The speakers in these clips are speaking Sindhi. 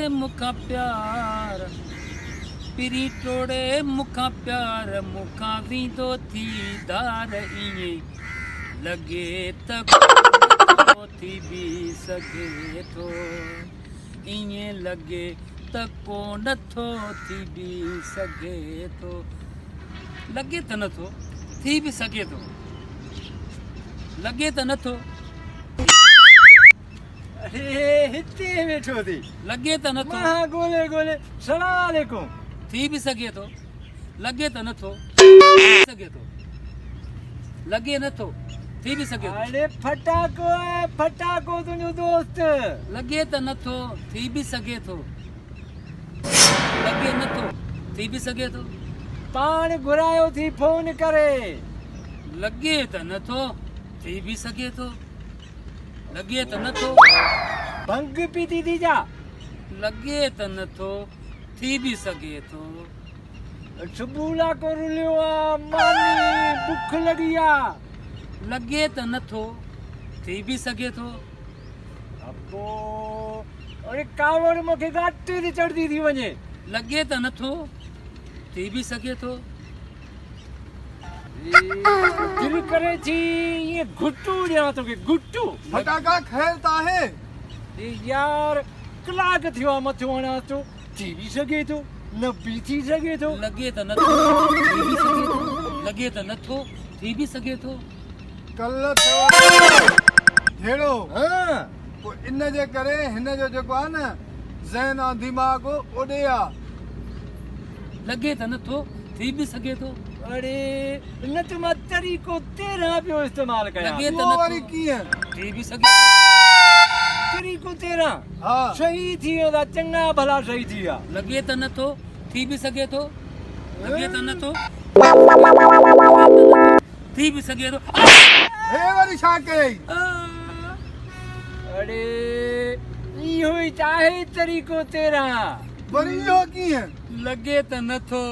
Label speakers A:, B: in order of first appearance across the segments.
A: مون کان پيار، پرين ٽوڙي مون کان پيار، مون کان ويندو ٿي ڌار، ائين لڳي ته ڪو نٿو ٿي به سگهي ٿو، ائين لڳي ته ڪو نٿو ٿي به سگهي ٿو، لڳي ته نٿو ٿي به سگهي ٿو، لڳي ته نٿو.
B: اڙي هتي ويٺو ٿي.
A: لڳي ته نٿو.
B: مان ڳولي ڳولي. سلام عليڪم.
A: ٿي به سگهي ٿو. لڳي ته نٿو. ٿي به سگهي ٿو. لڳي نٿو. ٿي به سگهي ٿو.
B: اڙي ڦٽاڪو آهي ڦٽاڪو تنهنجو دوست.
A: لڳي ته نٿو. ٿي به سگهي ٿو. لڳي نٿو. ٿي به سگهي ٿو.
B: پاڻ گهرايو ٿي فون ڪري.
A: لڳي ته نٿو. ٿي به سگهي ٿو. لڳي ته نه ٿو.
B: ڀنگ پيتي ٿي ڇا؟
A: لڳي ته نه ٿو، ٿي به سگهي ٿو.
B: صبح ڪو رليو آ، ماني بک لڳي آ.
A: لڳي ته نه ٿو، ٿي به سگهي ٿو.
B: ابو اڙي ڪاوڙ مون کي ڳاٽي تي چڙهندي ٿي وڃي.
A: لڳي ته نه ٿو، ٿي به سگهي ٿو.
B: دل ڪري ٿي ائين گهٽو ڏيان توکي گهٽو.
C: ڦٽاڪا خير ته آهي.
B: اي يار ڪلاڪ ٿيو آ مٿو هڻانس ٿو ٿي به سگهي ٿو نه به ٿي سگهي ٿو.
A: لڳي ته نٿو ٿي به سگهي ٿو لڳي ته نٿو ٿي به سگهي ٿو.
C: ڪلهه ٿيو جهيڙو پوء ان جي ڪري هن جو جيڪو آ نه ذهن ۽ دماغ اوڏي آ.
A: لڳي ته نٿو، ٿي به سگهي ٿو.
B: اڙي نه ته مان طريقو 13 پيو استعمال ڪيان.
A: لڳي ته
C: اهو
A: نٿو،
C: وري ڪيئن؟
A: ٿي به سگهي ٿو.
B: طريقو 13
C: ها.
B: صحيح ٿي ويندا، چڱا ڀلا صحيح ٿي ويا.
A: لڳي ته نٿو، ٿي به سگهي ٿو. لڳي ته نٿو، ٿي به سگهي ٿو.
C: هي وري ڇا ڪيئي؟
B: اڙي اهو ئي ته آهي طريقو 13.
C: وري اهو ڪيئن؟
A: لڳي ته نٿو،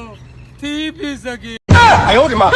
A: ٿي به سگهي.
C: 哎呦我的妈！